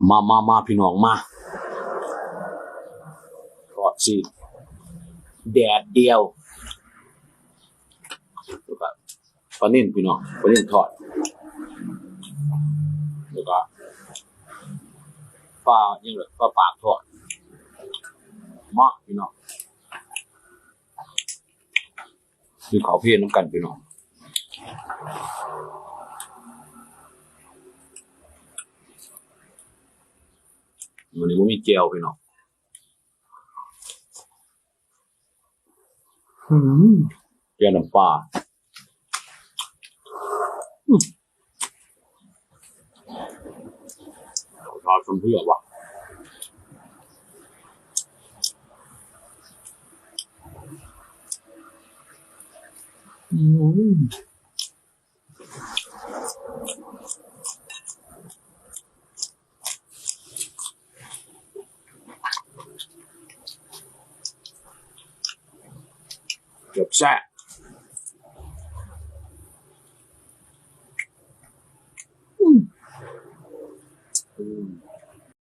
ມາ ມາ ມາ ພີ່ນ້ອງມາ ທອດຊີ້ນແດດດຽວ ແລ້ວກະປານິນພີ່ນ້ອງ ປານິນທອດ ແລ້ວກະປາ ຫຍັງເອີ້ນ ປາປາກທອດ ມາພີ່ນ້ອງ ກິນເຂົ້າເພນນຳກັນພີ່ນ້ອງ ມື້ນີ້ບໍ່ມີແຈ່ວພີ່ນ້ອງ ອືມ ແຈ່ວນ້ຳປາ ອືມ ເຂົ້າທາດຊຳເທື່ອວະ ອືມ. ແຊບໆ.